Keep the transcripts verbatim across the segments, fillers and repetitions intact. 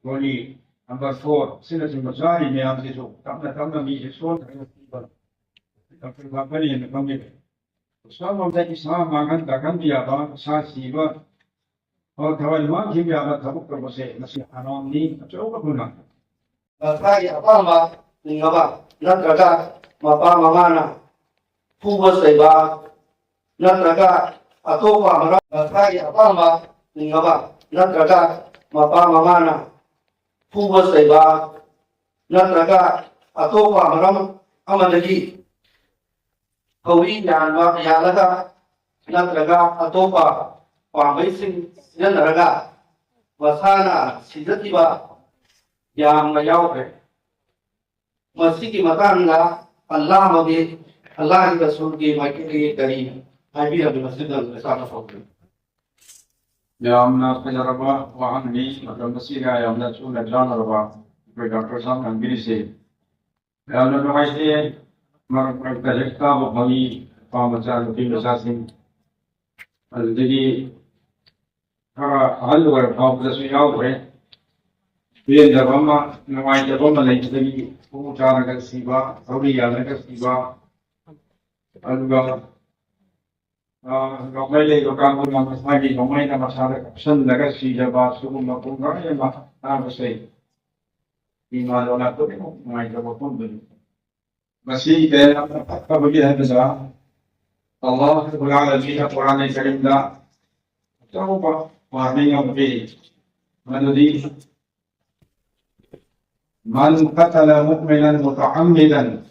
ꯒꯣꯂꯤ number four ꯑꯁꯤꯅꯆꯤꯡꯕ ꯆꯥꯔꯤ ꯃꯌꯥꯝꯁꯤꯁꯨ ꯇꯞꯅ ꯇꯞꯅ ꯃꯤꯁꯦ ꯁꯣꯟꯊꯔꯒ ꯁꯤꯕ ꯗꯥꯛꯇꯔ ꯂꯥꯛꯀꯅꯤꯅ ꯈꯪꯕꯤꯔꯦ꯫ ꯁꯣꯝꯂꯣꯝꯗ ꯏꯁꯥ ꯃꯥꯡꯍꯟ ꯇꯥꯛꯍꯟꯕ ꯌꯥꯕ, ꯏꯁꯥ ꯁꯤꯕ, ꯊꯋꯥꯏ ꯃꯥꯡꯈꯤꯕ ꯌꯥꯕ ꯊꯕꯛ ꯇꯧꯕꯁꯦ ꯃꯁꯤ ꯍꯔꯥꯝꯅꯤ, ꯑꯆꯧꯕ ꯒꯨꯅꯥꯅꯤ꯫ ꯃꯁꯥꯒꯤ ꯑꯄꯥꯝꯕ ꯅꯤꯡꯉꯕ ꯅꯠꯇ꯭ꯔꯒ ꯃꯄꯥ ꯃꯃꯥꯅ ꯐꯨꯕ ꯆꯩꯕ ꯅꯠꯇ꯭ꯔꯒ ꯑꯇꯣꯞꯄ ꯃꯔꯝ, ꯃꯁꯥꯒꯤ ꯑꯄꯥꯝꯕ ꯅꯤꯡꯉꯕ ꯅꯠꯇ꯭ꯔꯒ ꯃꯄꯥ ꯃꯃꯥꯅ ꯐꯨꯕ ꯆꯩꯕ ꯅꯠꯇ꯭ꯔꯒ ꯑꯇꯣꯞꯄ ꯃꯔꯝ ꯑꯃꯗꯒꯤ ꯊꯧꯔꯤ ꯌꯥꯟꯕ ꯌꯥꯜꯂꯒ ꯅꯠꯇ꯭ꯔꯒ ꯑꯇꯣꯞꯄ ꯄꯥꯝꯕꯩꯁꯤꯡ ꯁꯤꯖꯤꯟꯅꯔꯒ ꯃꯁꯥꯅ ꯁꯤꯖꯈꯤꯕ ꯌꯥꯝꯅ ꯌꯥꯎꯈ꯭ꯔꯦ꯫ ꯃꯁꯤꯒꯤ ꯃꯇꯥꯡꯗ ꯑꯜꯂꯥꯍꯒꯤ, ꯑꯜꯂꯥꯍꯒꯤ ꯔꯁꯨꯜꯒꯤ ꯃꯥꯏꯀꯩꯗꯒꯤ ꯀꯔꯤ ꯍꯥꯏꯕꯤꯔꯕꯅꯣ? ꯃꯁꯤꯗ ꯃꯁꯥꯅ ꯐꯪꯗ꯭ꯔꯤ꯫ ꯌꯥꯝꯅ ꯐꯖꯔꯕ ꯋꯥꯍꯪꯅꯤ, ꯃꯇꯝ ꯑꯁꯤꯒ ꯌꯥꯝꯅ ꯆꯨꯅ ꯆꯥꯟꯅꯔꯕ ꯑꯩꯈꯣꯏ ꯗꯥꯛꯇꯔ ꯁꯥꯍꯦꯕꯅ ꯍꯪꯕꯤꯔꯤꯁꯦ꯫ ꯌꯥꯝꯅ ꯅꯨꯡꯉꯥꯏꯇꯦ, ꯃꯔꯛ ꯃꯔꯛꯇ ꯍꯦꯛ ꯇꯥꯕ ꯐꯪꯏ, ꯅꯨꯄꯥ ꯃꯆꯥ, ꯅꯨꯄꯤ ꯃꯆꯥꯁꯤꯡ꯫ ꯑꯗꯨꯗꯒꯤ ꯈꯔ ꯑꯍꯜ ꯑꯣꯏꯔ ꯐꯥꯎꯕꯗꯁꯨ ꯌꯥꯎꯈ꯭ꯔꯦ꯫ ꯄꯦꯟꯗꯕ ꯑꯃ, ꯅꯨꯡꯉꯥꯏꯇꯕ ꯑꯃ ꯂꯩꯕꯗꯒꯤ ꯈꯣꯡꯎꯞ ꯆꯥꯔꯒ ꯁꯤꯕ, ꯊꯧꯔꯤ ꯌꯥꯜꯂꯒ ꯁꯤꯕ, ꯑꯗꯨꯒ, ꯑ, ꯅꯣꯡꯃꯩ ꯂꯩꯕ ꯀꯥꯡꯕꯨꯅ ꯃꯁꯥꯒꯤ ꯅꯣꯡꯃꯩꯅ ꯃꯁꯥꯗ ꯀꯥꯞꯁꯤꯜꯂꯒ ꯁꯤꯖꯕ, ꯁꯤꯒꯨꯝꯕ ꯄꯨꯡ ꯀꯌꯥ ꯑꯃ ꯇꯥꯕꯁꯦ ꯏꯃꯥ ꯂꯣꯟꯅ ꯈꯨꯗꯤꯡꯃꯛ ꯅꯨꯡꯉꯥꯏꯇꯕ ꯐꯣꯡꯗꯣꯛꯏ꯫ ꯃꯁꯤ ꯀꯌꯥ ꯌꯥꯝꯅ ꯐꯠꯇꯕꯒꯤ ꯍꯥꯏꯕꯗ ꯑꯜꯂꯥꯍ ꯔꯕꯨꯜ ꯑꯥꯂꯃꯤꯟꯅ ꯀꯨꯔꯥꯟ ꯀꯔꯤꯝꯗ ꯑꯆꯧꯕ ꯋꯥꯔꯅꯤꯡ ꯑꯃ ꯄꯤ, ꯃꯗꯨꯗꯤ من قتل مؤمنا متعمدا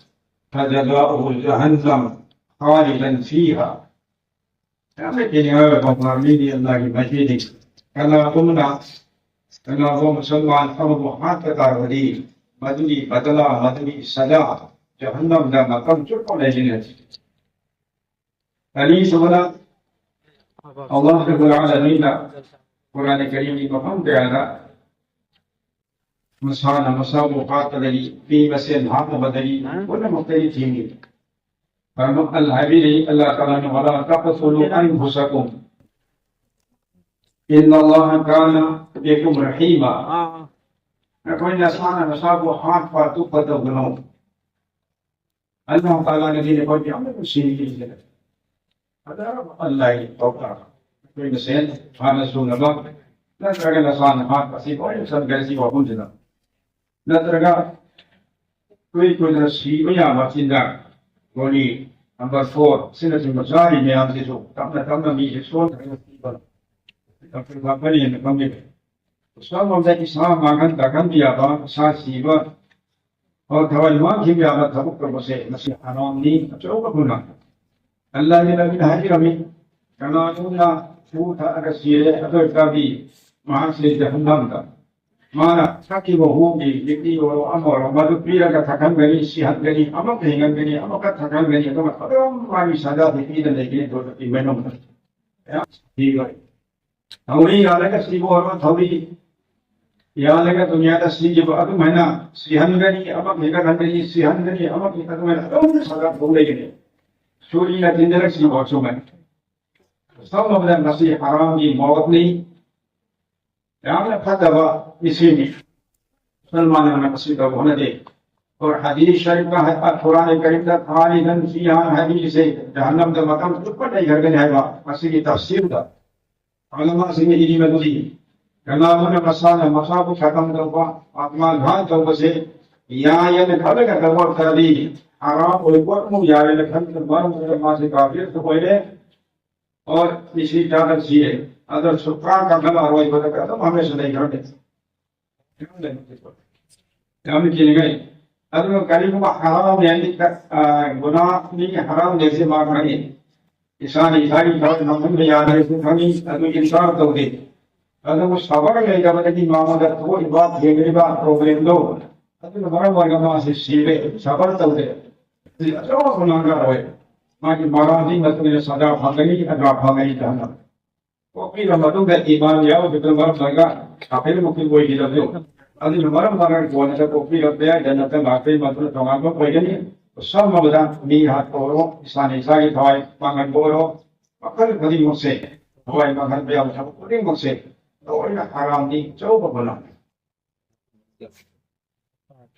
فجزاؤه جهنم خالدا فيها. ꯌꯥꯝꯅ ꯀꯤꯅꯤꯡꯉꯥꯏ ꯑꯣꯏꯕ ꯄꯥꯎꯇꯥꯛꯅꯤ ꯑꯜꯂꯥꯍꯒꯤ ꯃꯥꯏꯀꯩꯗꯒꯤ꯫ ꯀꯅꯥꯒꯨꯝꯕꯅ ꯀꯅꯥꯒꯨꯝꯕ ꯃꯨꯁꯜꯃꯥꯟ ꯑꯃꯕꯨ ꯍꯥꯠꯄ ꯇꯥꯔꯕꯗꯤ ꯃꯗꯨꯒꯤ ꯕꯗꯂꯥ, ꯃꯗꯨꯒꯤ ꯁꯖꯥ ꯖꯍꯟꯅꯝꯗ ꯃꯇꯝ ꯆꯨꯞꯄ ꯂꯩꯒꯅꯤ꯫ ꯑꯅꯤꯁꯨꯕꯗ, ꯑꯜꯂꯥꯍ ꯔꯕꯨꯜ ꯑꯥꯂꯃꯤꯟꯅ ꯀꯨꯔꯥꯟ ꯀꯔꯤꯝꯒꯤ ꯃꯐꯝ ꯀꯌꯥꯗ ꯃꯁꯥꯅ ꯃꯁꯥꯕꯨ ꯍꯥꯠꯄꯗꯒꯤ, ꯃꯤ ꯃꯁꯦꯟ ꯍꯥꯠꯅꯕꯗꯒꯤ ꯄꯨꯝꯅꯃꯛꯇꯒꯤ ꯊꯤꯡꯉꯤ꯫ ꯐꯔꯃꯥꯟ ꯍꯥꯏꯕꯤꯔꯤ ꯑꯜꯂꯥꯍ ꯇꯥꯂꯥꯅ, "ولا تقتلوا أنفسكم إن الله كان بكم رحيما." ꯑꯩꯈꯣꯏ ꯅꯁꯥꯅ ꯅꯁꯥꯕꯨ ꯍꯥꯠꯄ ꯑꯇꯨꯞꯄ ꯇꯧꯒꯅꯨ꯫ ꯑꯜꯂꯥꯍ ꯇꯥꯂꯥꯅꯗꯤ ꯑꯩꯈꯣꯏꯕꯨ ꯌꯥꯝꯅ ꯅꯨꯡꯁꯤꯔꯤꯁꯦ꯫ ꯑꯗ ꯑꯜꯂꯥꯍꯒꯤ ꯄꯥꯎꯇꯥꯛ ꯑꯩꯈꯣꯏ ꯃꯁꯦꯟ ꯍꯥꯟꯅ ꯁꯨꯅꯕ ꯅꯠꯇ꯭ꯔꯒ ꯅꯁꯥꯅ ꯍꯥꯠꯄ ꯑꯁꯤ ꯂꯣꯏꯅ ꯆꯟꯈ꯭ꯔꯦ ꯁꯤ ꯋꯥꯐꯝꯁꯤꯗ꯫ ꯅꯠꯇ꯭ꯔꯒ ꯀꯨꯏ ꯀꯨꯏꯅ ꯁꯤꯕ ꯌꯥꯕ ꯆꯤꯟꯖꯥꯛ ꯒꯣꯂꯤ ꯅꯝꯕꯔ ꯐꯣꯔ ꯑꯁꯤꯅꯆꯤꯡꯕ ꯆꯥꯔꯤ ꯃꯌꯥꯝꯁꯤꯁꯨ ꯇꯞꯅ ꯇꯞꯅ ꯃꯤꯁꯦ ꯁꯣꯟꯊꯔꯒ ꯁꯤꯕ ꯂꯥꯛꯀꯅꯤ ꯍꯥꯏꯅ ꯈꯪꯖꯩ꯫ ꯁꯣꯝꯂꯣꯝꯗ ꯏꯁꯥ ꯃꯥꯡꯍꯟ ꯇꯥꯛꯍꯟꯕ ꯌꯥꯕ, ꯏꯁꯥ ꯁꯤꯕ, ꯑꯣ, ꯊꯋꯥꯏ ꯃꯥꯡꯈꯤꯕ ꯌꯥꯕ ꯊꯕꯛ ꯇꯧꯕꯁꯦ ꯃꯁꯤ ꯍꯔꯥꯝꯅꯤ, ꯑꯆꯧꯕ ꯒꯨꯅꯥ꯫ ꯑꯜꯂꯥꯍꯒꯤ ꯅꯕꯤꯅ ꯍꯥꯏꯕꯤꯔꯝꯃꯤ, ꯀꯅꯥꯒꯨꯝꯅ ꯍꯨ ꯊꯛꯑꯒ ꯁꯤꯔꯦ, ꯑꯗꯨ ꯑꯣꯏꯇꯥꯔꯗꯤ ꯃꯍꯥꯛꯁꯦ ꯖꯍꯟꯅꯝꯗ ꯃꯥꯅ ꯊꯛꯈꯤꯕ ꯍꯨꯒꯤ ꯂꯤꯛꯂꯤ ꯑꯣꯏꯔꯣ ꯑꯃ ꯑꯣꯏꯔꯣ ꯃꯗꯨ ꯄꯤꯔꯒ ꯊꯛꯍꯟꯒꯅꯤ, ꯁꯤꯍꯟꯒꯅꯤ, ꯑꯃꯨꯛ ꯍꯤꯡꯍꯟꯒꯅꯤ, ꯑꯃꯨꯛꯀ ꯊꯛꯍꯟꯒꯅꯤ, ꯑꯗꯨꯒ ꯑꯗꯨꯝ ꯃꯥꯒꯤ ꯁꯖꯥꯗꯤ ꯄꯤꯗ ꯂꯩꯒꯅꯤ꯫ ꯑꯗꯨꯒ ꯏꯃꯦꯟ ꯑꯃ ꯌꯥꯝ ꯁꯤꯈ꯭ꯔꯦ꯫ ꯊꯧꯔꯤ ꯌꯥꯜꯂꯒ ꯁꯤꯕ ꯑꯣꯏꯔꯣ, ꯊꯧꯔꯤ ꯌꯥꯜꯂꯒ ꯗꯨꯅꯤꯌꯥꯗ ꯁꯤꯈꯤꯕ ꯑꯗꯨꯃꯥꯏꯅ ꯁꯤꯍꯟꯒꯅꯤ, ꯑꯃꯨꯛ ꯍꯤꯡꯒꯠꯍꯟꯒꯅꯤ, ꯁꯤꯍꯟꯒꯅꯤ, ꯑꯃꯨꯛ ꯑꯗꯨꯃꯥꯏꯅ ꯑꯗꯨꯝ ꯁꯖꯥ ꯊꯣꯛ ꯂꯩꯒꯅꯤ꯫ ꯁꯨꯔꯤꯅ ꯊꯤꯟꯖꯔꯛꯁꯤ ꯁꯨꯃꯥꯏꯅ꯫ ꯁꯝꯂꯕꯗ ꯃꯁꯤ ꯍꯔꯥꯝꯒꯤ ꯃꯧꯠꯅꯤ꯫ ꯌꯥꯝꯅ ꯐꯠꯇꯕ ꯏꯁꯤꯡꯅꯤ꯫ ꯃꯨꯁꯜꯃꯥꯟꯅ ꯃꯁꯤ ꯇꯧꯕ ꯍꯣꯠꯅꯗꯦ꯫ ꯑꯣꯔ ꯍꯗꯤꯁ ꯁꯔꯤꯐꯇ ꯍꯥꯏ-, ꯀꯨꯔꯥꯟ ꯀꯔꯤꯝꯗ ꯈꯥꯂꯤꯗꯟ ꯐꯤꯍꯥ ꯍꯥꯏꯕꯤꯔꯤꯁꯦ ꯖꯍꯟꯅꯝꯗ ꯃꯇꯝ ꯆꯨꯞꯄ ꯂꯩꯈ꯭ꯔꯒꯅꯤ ꯍꯥꯏꯕ ꯃꯁꯤꯒꯤ ꯇꯐꯁꯤꯜꯗ ꯎꯂꯃꯥꯁꯤꯡꯅ ꯏꯔꯤ ꯃꯗꯨꯗꯤ ꯀꯅꯥꯒꯨꯝꯕꯅ ꯃꯁꯥꯅ ꯃꯁꯥꯕꯨ ꯈꯇꯝ ꯇꯧꯕ, ꯑꯥꯇꯃꯥ ꯘꯥꯠ ꯇꯧꯕꯁꯦ ꯌꯥꯏ ꯍꯥꯏꯅ ꯈꯜꯂꯒ ꯇꯧꯕ ꯇꯥꯔꯗꯤ, ꯍꯔꯥꯝ ꯑꯣꯏꯕ ꯄꯣꯠ ꯑꯃꯨꯛ ꯌꯥꯏ ꯍꯥꯏꯅ ꯈꯟꯕ ꯃꯔꯝ ꯑꯣꯏꯔꯒ ꯃꯥꯁꯦ ꯀꯥꯐꯤꯔꯁꯨ ꯑꯣꯏꯔꯦ꯫ ꯑꯣꯔ ꯃꯤꯁꯤ ꯆꯥꯗ ꯁꯤꯔꯦ꯫ ꯑꯗꯣ ꯁꯨꯛꯀꯥ ꯀꯥꯈꯠꯂꯛꯑꯔꯣꯏꯕꯗ ꯑꯗꯨꯝ ꯍꯃꯦꯁꯥ ꯂꯩꯈ꯭ꯔꯅꯤ꯫ ꯌꯥꯝꯅ ꯀꯤꯅꯤꯡꯉꯥꯏ꯫ ꯑꯗꯨꯒ ꯀꯔꯤꯒꯨꯝꯕ ꯍꯔꯥꯝꯅꯤ ꯍꯥꯏꯗꯤ, ꯑ, ꯒꯨꯅꯥꯍꯅꯤ, ꯍꯔꯥꯝꯅꯤ ꯍꯥꯏꯁꯤ ꯃꯥ ꯈꯪꯉꯤ꯫ ꯏꯁꯥꯅ ꯏꯁꯥꯒꯤ ꯊꯕꯛ ꯅꯝꯍꯟꯕ ꯌꯥꯗꯦ ꯍꯥꯏꯁꯨ ꯈꯪꯉꯤ, ꯑꯗꯨ ꯏꯟꯀꯥꯔ ꯇꯧꯗꯦ꯫ ꯑꯗꯨꯕꯨ ꯁꯕꯔ ꯂꯩꯇꯕꯗꯒꯤ ꯃꯉꯣꯟꯗ ꯊꯣꯛꯏꯕ, ꯊꯦꯡꯅꯔꯤꯕ ꯄ꯭ꯔꯣꯕ꯭ꯂꯦꯝꯗꯣ, ꯑꯗꯨꯅ ꯃꯔꯝ ꯑꯣꯏꯔꯒ ꯃꯥꯁꯤ ꯁꯤꯔꯦ, ꯁꯕꯔ ꯇꯧꯗꯦ꯫ ꯑꯁꯤ ꯑꯆꯧꯕ ꯒꯨꯅꯥꯍꯒꯥꯔ ꯑꯣꯏ꯫ ꯃꯥꯒꯤ ꯃꯔꯥꯜꯗꯤ ꯃꯇꯨꯡ ꯏꯟꯅ ꯁꯖꯥ ꯐꯪꯒꯅꯤ, ꯑꯖꯥ ꯐꯪꯒꯅꯤ ꯖꯍꯟꯅꯝ꯫ ꯀꯣꯛꯄꯤꯔ ꯃꯇꯨꯡꯗ ꯏꯃꯥꯟ ꯌꯥꯎꯗꯕꯅ ꯃꯔꯝ ꯑꯣꯏꯔꯒ ꯀꯥꯐꯤꯔ ꯃꯨꯛꯇꯤ ꯑꯣꯏꯈꯤꯗꯕꯗꯣ꯫ ꯑꯗꯨꯅ ꯃꯔꯝ ꯑꯣꯏꯔꯒ ꯀꯣꯟꯅꯗ ꯀꯣꯛꯄꯤꯔꯛꯄ ꯌꯥꯏ, ꯖꯟꯅꯠꯇ ꯂꯥꯛꯄꯒꯤ ꯃꯗꯨꯅ ꯇꯣꯉꯥꯟꯕ ꯑꯣꯏꯒꯅꯤ꯫ ꯁꯝꯂꯕꯗ ꯃꯤ ꯍꯥꯠꯄ ꯑꯣꯏꯔꯣ, ꯏꯁꯥꯅ ꯏꯁꯥꯒꯤ ꯊꯋꯥꯏ ꯃꯥꯡꯍꯟꯕ ꯑꯣꯏꯔꯣ, ꯃꯈꯜ ꯈꯨꯗꯤꯡꯃꯛꯁꯦ, ꯊꯋꯥꯏ ꯃꯥꯡꯍꯟꯕ ꯌꯥꯕ ꯊꯕꯛ ꯈꯨꯗꯤꯡꯃꯛꯁꯦ ꯂꯣꯏꯅ ꯍꯔꯥꯝꯅꯤ, ꯑꯆꯧꯕ ꯒꯨꯅꯥꯅꯤ꯫ Yes. All right.